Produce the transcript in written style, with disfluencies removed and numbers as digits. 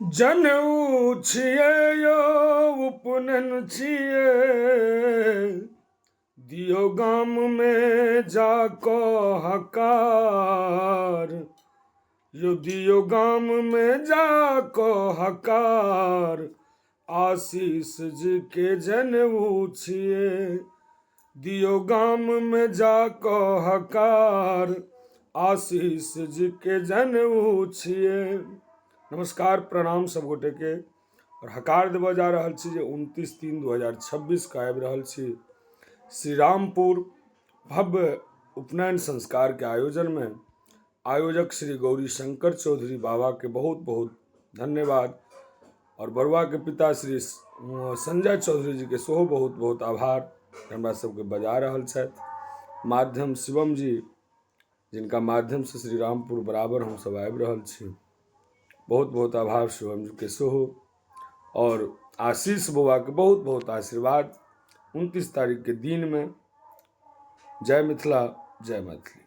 जनेऊ छियै यौ, उपनयन छियै, दियौ गाममे जा कऽ हकार यौ, दियौ गाममे जा कऽ हकार, आशीष जीके जनेऊ छियै। दियौ गाममे जा कऽ हकार, आशीष जीके जनेऊ छियै। नमस्कार, प्रणाम सब गोटेके आओर हकार देबऽ जा रहल छी जे 29/3/2026 के आबि रहल छी श्रीरामपुर भव्य उपनयन संस्कारके आयोजनमे। आयोजक श्री गौरी शंकर चौधरी बाबाके बहुत बहुत धन्यवाद आओर बरुआके पिता श्री संजय चौधरी जीके सेहो बहुत बहुत आभार, हमरा सबके बजा रहल छथि। माध्यम शिवम जी, जिनका माध्यमसँ श्रीरामपुर बराबर हमसभ आबि रहल छी, बहुत बहुत आभार शिवम जीके सेहो आओर आशीष बौआके बहुत बहुत आशीर्वाद 29 तारीखके दिनमे। जय मिथिला, जय मैथिली।